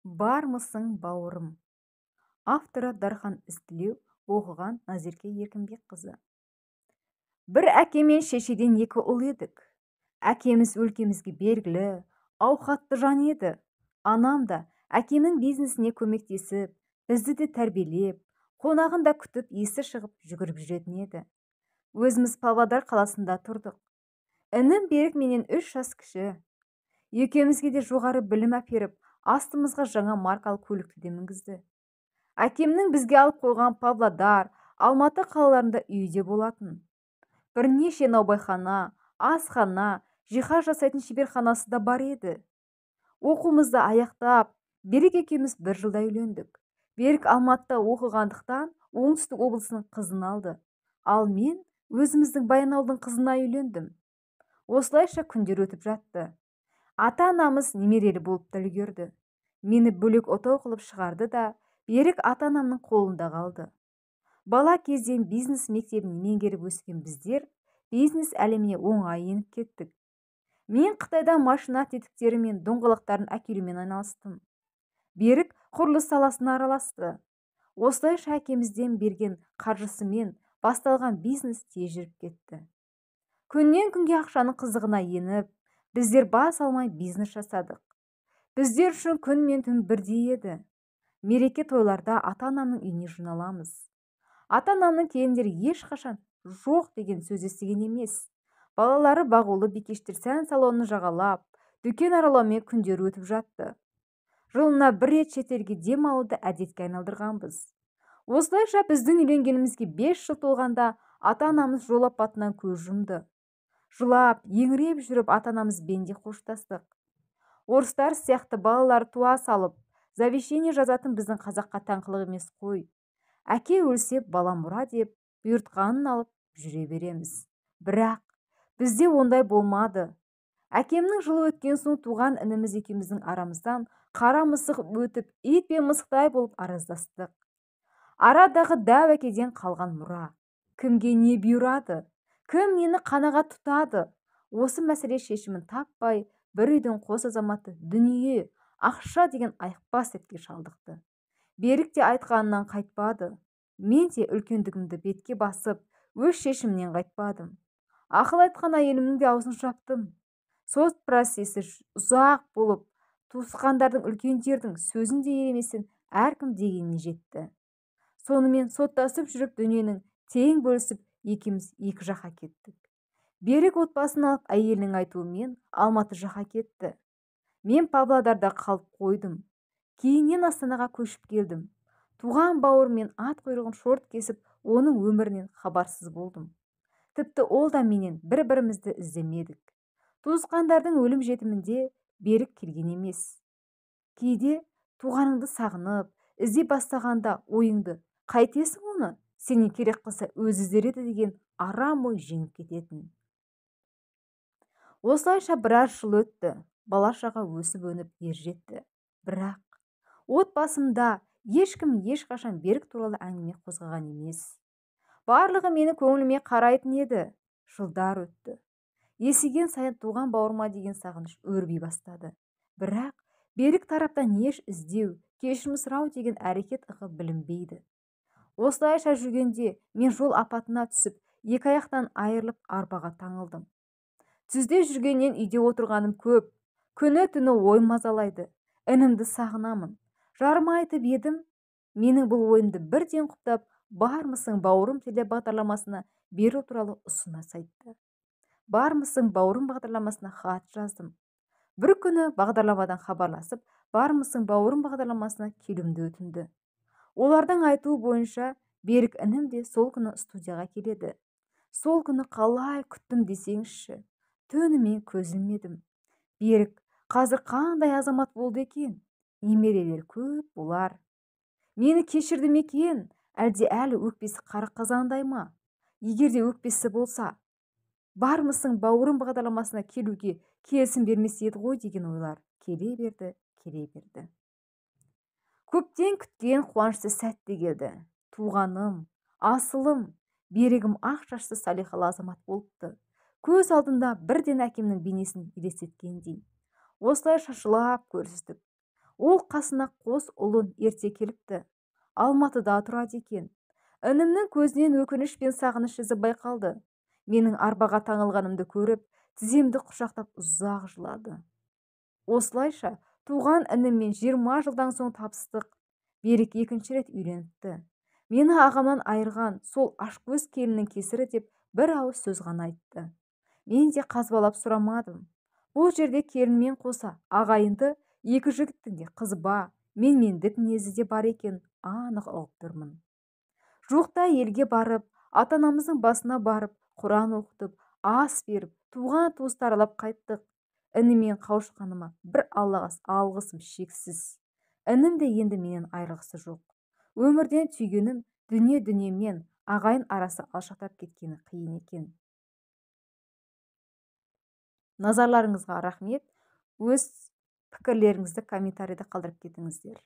Бармысың, бауырым? Авторы Дархан Ізтілеу, оқыған Назерке Еркінбекқызы. Бір әке мен шешеден екі ұл едік. Әкеміз өлкемізге белгілі, ауқатты жан еді. Анам да әкемнің бизнесіне көмектесіп, бізді де тәрбиелеп, қонағын да күтіп, есі шығып жүгіріп жүретін еді. Өзіміз Павлодар қаласында тұрдық. Інім Берік менен 3 жас кіші. Екеумізге де жоғары білім әперіп, астымызға жаңа маркалы көлікті де мінгізді. Әкемнің бізге алып қойған Павлодар, Алматы қалаларында үйі де болатын. Бірнеше наубайхана, асхана, жиһаз жасайтын шеберханасы да бар еді. Оқуымызды аяқтап, Берік екеуміз бір жылда үйлендік. Берік Алматыда оқығандықтан оңтүстік облысының қызын алды. Ал мен өзіміздің Баянауылдың қызына үйлендім. Осылайша күндер өтіп жатты. Ата-анамыз немерелі болып та үлгерді. Мені бөлек отау қылып шығарды да, Берік ата-анамның қолында қалды. Бала кезден бизнес мектебін меңгеріп өскен біздер бизнес әлеміне оңай еніп кеттік. Мен Қытайдан машина тетіктері мен доңғалақтарын әкелумен айналыстым. Берік құрылыс саласына араласты. Осылайша әкемізден берген қаржысымен басталған бизнес тез жүріп кетті. Күннен күнге ақшаның қызығына еніп, біздер бас алмай бизнес жасадық. Біздер үшін күн мен түн бірдей еді. Мереке тойларда ата-анамның үйіне жиналамыз. Ата-анамның келіндері ешқашан жоқ деген сөз естіген емес. Балалары бағулы бикештер сән салонын жағалап, дүкен аралаумен күндері өтіп жатты. Жылына бір рет шетелге дем алуды әдетке айналдырғанбыз. Осылайша біздің үйленгенімізге 5 жыл толғанда ата-анамыз жол апатынан көз жұмды. Жылап, еңіреп жүріп ата-анамызбен де қоштастық. Орыстар сияқты балалар туа салып, завещание жазатын біздің қазаққа тән қылық емес қой. Әке өлсе бала мұра деп бұйыртқанын алып жүре береміз. Бірақ бізде ондай болмады. Әкемнің жылы өткен соң туған ініміз екеуміздің арамыздан қара мысық өтіп, ит пен мысықтай болып араздастық. Арадағы дәу әкеден қалған мұра. Кімге не бұйырады? Кім нені қанағат тұтады? Осы мәселе шешімін таппай, бір үйдің қос азаматы дүние, ақша деген айықпас дертке шалдықты. Берік те айтқанынан қайтпады. Мен де үлкендігімді бетке басып, өз шешімнен қайтпадым. Ақыл айтқан әйелімнің де аузын жаптым. Сот процесі ұзақ болып, туысқандардың, үлкендердің сөзін де елеместен әркім дегеніне жетті. Сонымен соттасып жүріп дүниенің тең бөлісіп, екеуміз екі жаққа кеттік. Берік отбасын алып әйелінің айтуымен Алматы жаққа кетті. Мен Павлодарда қалып қойдым. Кейіннен Астанаға көшіп келдім. Туған бауырыммен ат құйрығын шорт кесіп, оның өмірінен хабарсыз болдым. Тіпті ол да менен бір-бірімізді іздемедік. Туысқандардың өлім жетімінде Берік келген емес. Кейде туғаныңды сағынып, іздей бастағанда ойыңды қайтесің оны, сенен керек қылса өзі іздереді деген арам ой жеңіп кететін. Осылайша біраз жыл өтті. Бала-шаға өсіп-өніп ер жетті. Бірақ отбасымда ешкім ешқашан Берік туралы әңгіме қозғаған емес. Барлығы мені көңіліме қарайтын еді. Жылдар өтті. Есейген сайын туған бауырыма деген сағыныш өрби бастады. Бірақ Берік тараптан еш іздеу, кешірім сұрау деген әрекет ығы білінбейді. Осылайша жүргенде мен жол апатына түсіп, екі аяқтан айырылып арбаға таңылдым. Түзде жүргеннен үйде отырғаным көп. Күні түні ой мазалайды. Інімді сағынамын. Жарыма айтып едім, менің бұл ойымды бірден құптап, Бармысың бауырым телебағдарламасына беру туралы ұсыныс айтты. Бармысың бауырым бағдарламасына хат жаздым. Бір күні бағдарламадан хабарласып, Бармысың бауырым бағдарламасына келуімді өтінді. Олардың айтуы бойынша Берік інім де сол күні студияға келеді. Сол күні қалай күттім десеңізші, түнімен көз ілмедім. Берік қазір қандай азамат болды екен? Немерелер көп болар. Мені кешірді ме екен? Әлде әлі өкпесі қара қазандай ма? Егер де өкпесі болса, Бармысың бауырым бағдарламасына келуге келісім бермес еді ғой деген ойлар келе берді, келе берді. Көптен күткен қуанышты сәт те келді. Туғаным, асылым, Берігім ақ шашты салиқалы азамат болыпты. Көз алдында бірден әкемнің бейнесін елестеткендей. Осылайша жылап көрістік. Ол қасына қос ұлын ерте келіпті. Алматыда тұрады екен. Інімнің көзінен өкініш пен сағыныш ізі байқалды. Менің арбаға таңылғанымды көріп, тіземді құшақтап ұзақ жылады. Осылайша туған ініммен 20 жылдан соң табыстық. Берік екінші рет үйленіпті. Мені ағамнан айырған сол ашкөз келіннің кесірі деп бір ауыз сөз ғана айтты. Мен де қазбалап сұрамадым. Бұл жерде келінмен қоса ағайынды екі жігіттің де қызба, менмендік мінезі де бар екен, анық ұғып тұрмын. Жуықта елге барып, ата-анамыздың басына барып, Құран оқытып, ас беріп, туған туысты аралап қайттық. Інімен қауышқаныма бір Аллаға алғысым шексіз. Інім де енді менен айырылғысы жоқ. Өмірден түйгенім, дүние дүниемен ағайын арасы алшақтап кеткені қиын екен. Назарларыңызға рахмет. Өз пікірлеріңізді комментарийде қалдырып кетіңіздер.